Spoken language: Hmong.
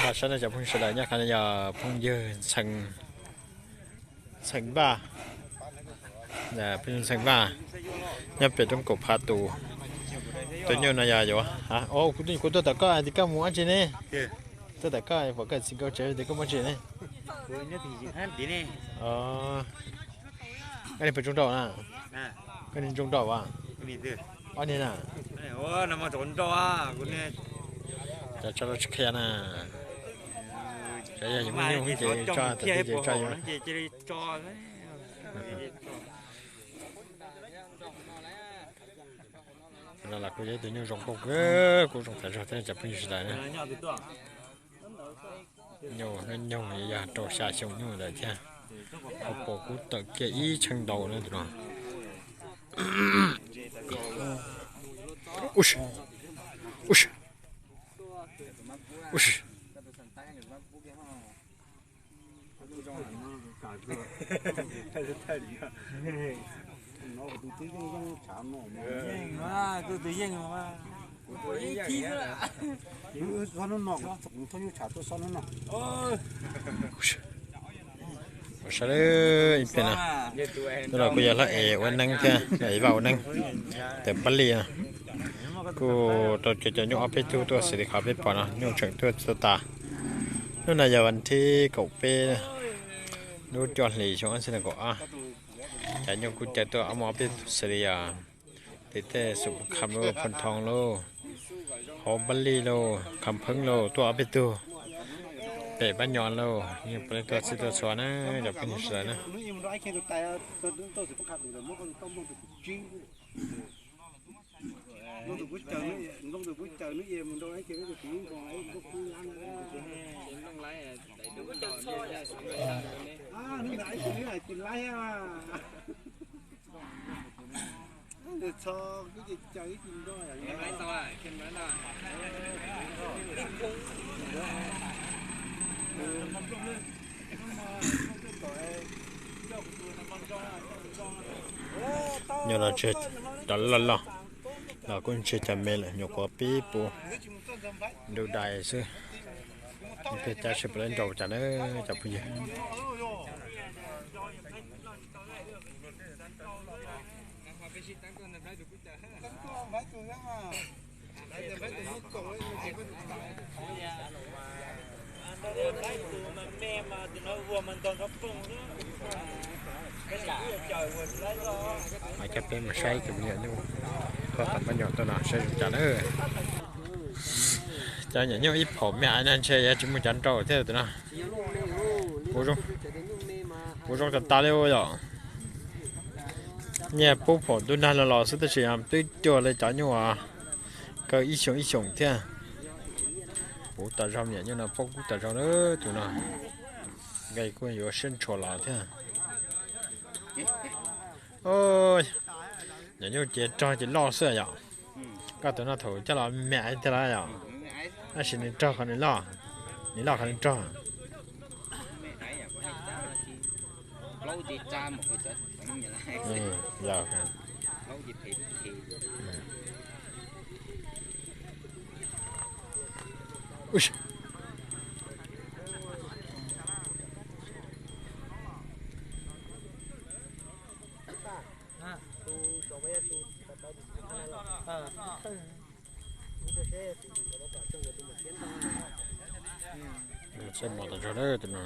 Saib no cov phooj ywg sawv daws, nyob qhov no yog phooj ywg Ntxhee Vaj, phooj ywg Ntxhee Vaj nyob pem roob Kaum Phav tus. Tus nyuj no yog yuav, kuv tuaj tawm koj tias koj mus dab tsi ne? Tuaj tawm koj pom koj txiv nkauj tsev tias koj mus dab tsi ne? Koj niag pes tsoo rau na? Koj niag tsoo rau as? Ob niag na? Cov tso los tsis qhia na. Cov yog yus muaj nyuj ces tso, tam sim ces tso yus. No los kuj yog ib tug nyuj zoo nkauj kawg, kuj zoo tas zog thiab cov phooj ywg sawv daws na. Nyuj nyoog yog rau xya xyoo nyuj lawm thiab. Kuv pom kuv tawm kiag ib tsheej ntau na tus no. Ub, ub, ub. Saib ib pliag no, hnub no kuj yog hlob Es ua neeb thiab, hlob Es Vaj ua neeb. Tus pab li no kuj rau cov cov nyuj ob peb tug tuaj xws li qhov peb pom no, nyuj tseem tuaj tsis tau tas. Hnub no yog vas thib kaum peb lub cuaj hlis xyoo ob txhiab nees nkaum ob. Cov nyuj kuj caw tuaj ob muaj ob peb tug xws li os, tim tej xum Phu Kham lauj, Phu Thoo lauj, hauv Pab Li lauj, Kham Pheeb lauj, tuaj ob peb tug, pem Pab Nyom lauj, yeej puav leej tuaj txhij tuaj txhua na, cov phooj ywg sawv daws na. Nyuam no tseg cov loj loj, los kuj tseg cov me lawm, nyuam qhuav pib puv ntu dais xwb. Peb cab seb puas lab nrau cas na cov phooj ywg. Mas coj peb mus saib tus me nyuam nyuj, koj tom pab nyuam tuaj no saib zoo cas na. Cov nyuam nyuj ib phaum me aiv no ntshe yuav tsis muaj cov nrau thiab tus no. Puv zoo tas tas li yom. Nyiaj pub phaum ntuj nag los los xwb tab sis twb cuag li cov nyuj kaw ib xyoos ib xyoos thiab. Puv tas zog, me nyuam nyuj no paub kub tas zog na tus no. Nqe kuj yuav siab ntshua los thiab. Nyuam nyuj ces rog ces loj xwb yom. Koj tus no thaum coj los me aiv tiag lawm yom. Tab sis nws rog qhov nws loj, nws loj qhov nws rog. Saib mos tas zog tus no.